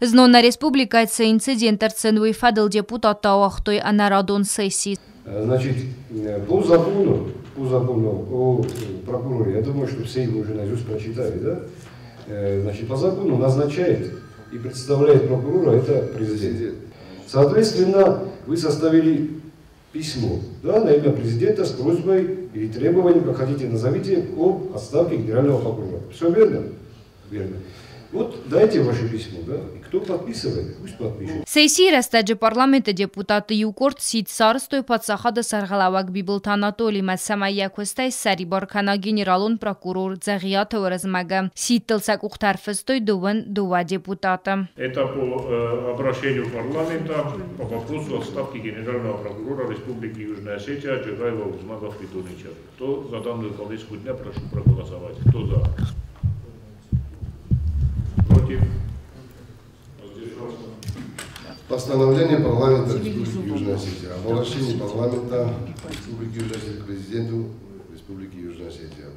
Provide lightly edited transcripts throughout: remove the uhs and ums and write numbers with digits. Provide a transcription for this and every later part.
Знон нӕ республикӕйы цы инцидент ӕрцыд, уый фӕдыл депутаттӕ ауагътой ӕнӕрадон сесси. Значит, по закону о прокуроре, я думаю, что все его уже наизусть прочитали, да? Значит, по закону назначает и представляет прокурора это президент. Соответственно, вы составили письмо, да, на имя президента с просьбой или требованием, как хотите назовите, об отставке генерального прокурора. Все верно? Верно. Вот дайте ваше письмо, да, и кто подписывает, пусть подпишет. Сессийы рӕстӕджы парламенты депутатты иу къорд сидт сарӕзтой паддзахады сӕргълӕууӕг Бибылты Анатолимӕ, цӕмӕй йӕ куыстӕй ссӕрибар кӕна генералон прокурор Дзӕгъиаты Уырызмӕгы. Сидтыл сӕ къухтӕ ӕрфыстой 22 депутаты. Это по обращению парламента по вопросу отставки генерального прокурора Республики Южная Осетия Джагаева Урузмага Фридоновича. Кто за данную повестку дня, прошу проголосовать. Кто за? Против? Воздержался? Постановление парламента Республики Южная Осетия об обращении парламента Республики Южная Осетия к президенту Республики Южная Осетия.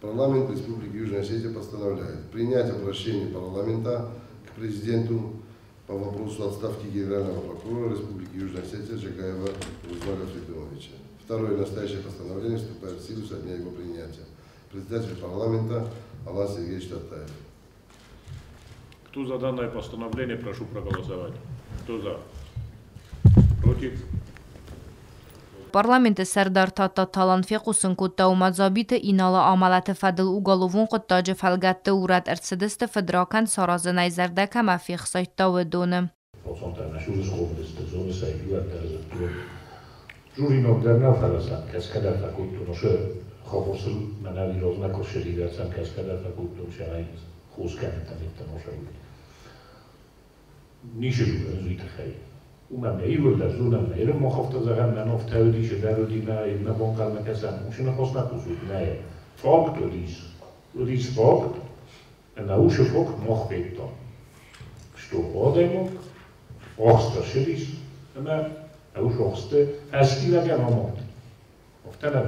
Парламент Республики Южная Осетия постановляет принять обращение парламента к президенту по вопросу отставки генерального прокурора Республики Южная Осетия Джагаева Урузмага Фридоновича. Второе. Настоящее постановление вступает в силу со дня его принятия. Председатель парламента Алан Сергеевич Татаев. Кто за данное постановление, прошу проголосовать. Кто за? Против? Парламенты сӕрдар Тадтаты Алан фехъусын кодта, ома Дзабиты Иналы амӕлӕты фӕдыл уголовон хъуыддаджы фӕлгӕтты урӕд ӕрцыдысты фыдракӕнд саразынӕй зӕрдӕ кӕмӕ фехсайдта, уыдоны. Журинок дӕр нӕ фӕлӕ сӕм кӕсгӕ дӕр фӕкодтон, уыцы хабосыл мӕнӕ размӕ куы сӕм кӕсгӕ дӕр фӕкодтон, сӕ хос кӕнын ӕмӕ Ницы зонын уый тыххӕй. Уымӕн нӕ иууылдӕр зонӕм, нӕ ирон мах афтӕ зӕгъӕм, нӕ афтӕ уыдис, дӕр уыди, нӕ нӕ банхъӕлмӕ кӕсӕм. Уыцы ныхас нӕ хъусут, нӕ. Факт уыдис. Уыдис факт, ӕмӕ уыцы факт мах федтам. Что адӕймаг ахст ӕрцыдис ӕмӕ уыцы ахсты фӕстиуӕгӕн амард. Афтӕ нӕ?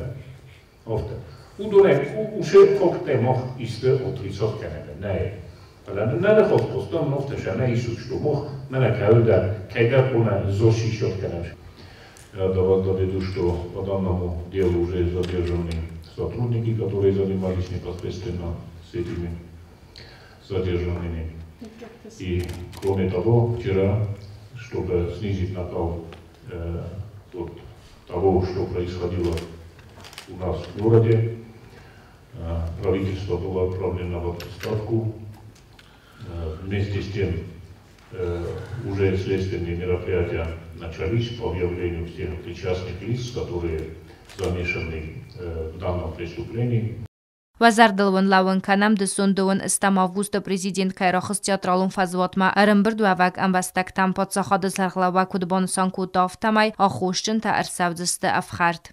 Афтӕ. Уыдонӕй уыцы факттӕй мах исты отрицать кӕнӕм, нӕ. Фӕлӕ нын нӕ ныхас кодтам, афтӕ сӕ нӕ исут, что мах мӕнӕ кӕуылдӕр кӕйдӕр хъуамӕ зосисот кӕнӕм. Я до вас доведу, что по данному делу уже задержаны сотрудники, которые занимались непосредственно с этими задержанными. И кроме того, вчера, чтобы снизить накал от того, что происходило у нас в городе, правительство было отправлено в отставку. Вместе с тем уже следственные мероприятия начались по выявлению всех причастных лиц, которые замешаны в данном преступлении. Уӕ зӕрдыл уын лӕууын кӕнӕм, дысон 28 августы президент кӕй рахызт театралон фӕзуатмӕ ӕрӕмбырдуӕвӕг ӕмбӕстӕгтӕм. Паддзахады сӕргълӕууӕг куыд банысан кодта, афтӕмӕй аххосджынтӕ ӕрцӕудзысты ӕфхӕрд.